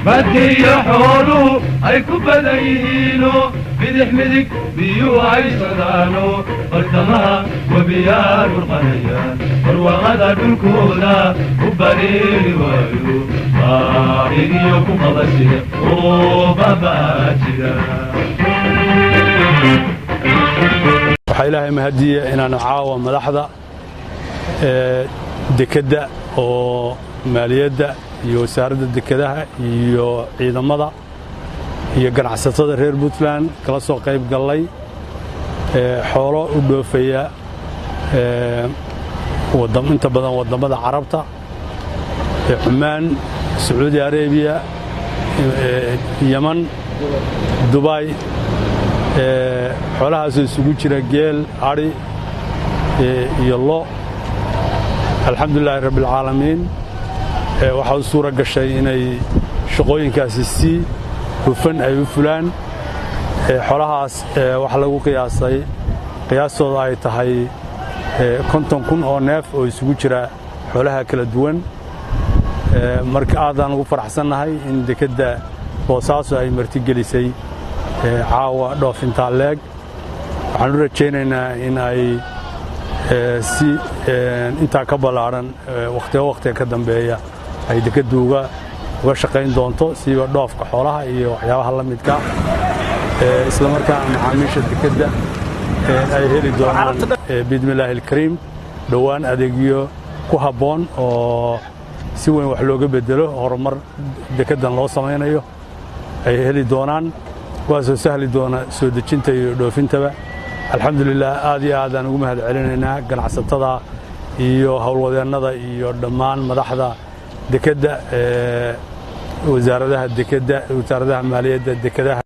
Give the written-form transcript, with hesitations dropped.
Badiyo xooluhu ay ku badan yihiino, bidix midig biyuu haysadaano, bartamaha webiyaal burqanayaan, barwaaqada dhulkooda u bareeri waayo, baahidiyo ku qabashe oo babaa jira. Waxaa Ilaahay mahadiya inaanu caawa madaxda dekedda oo maaliyadda iyo wasaaradda dekedaha iyo ciidamada iyo ganacsatada reer Puntland kala soo qayb gallay xoolo u dhoofaya inta badan waddamada Carabta, Cumaan, Sacuudi Arebiya, Yeman, Dubay. Xoolahaasoo isugu jira geel, adhi iyo lo. Alxamdulilaahi rabbialcaalamiin, waxaa u suura gashay inay shaqooyinkaasi si hufan ay u fulaan. Xoolahaas waxaa lagu qiyaasay, qiyaastooda ay tahay 50,000 oo neef oo isugu jira xoolaha kala duwan. Marka aadaan ugu faraxsannahay in dekedda Boosaaso ay martigelisay caawa dhoofintaa leeg. Waxaan u rajaynaynaa in ay si intaa ka ballaadhan wakhtiga wakhtiga ka dambeeya ay dekeddu uga shaqayn doonto, siiba dhoofka xoolaha iyo waxyaabaha la midka, isla markaana macaamiisha dekedda ay heli doonaan, biidni illaahi alkariim, dhowaan adeegyo ku habboon oo si weyn wax looga bedelo horumar dekeddan loo samaynayo ay heli doonaan, kuwaasoo sahli doona soo dejinta iyo dhoofintaba. Alxamdulilah, aad iyo aadaan ugu mahad celinaynaa ganacsatada iyo howlwadeennada iyo dhammaan madaxda dekedda, wasaaradaha dekedda, wasaaradaha maaliyadda, dekedaha.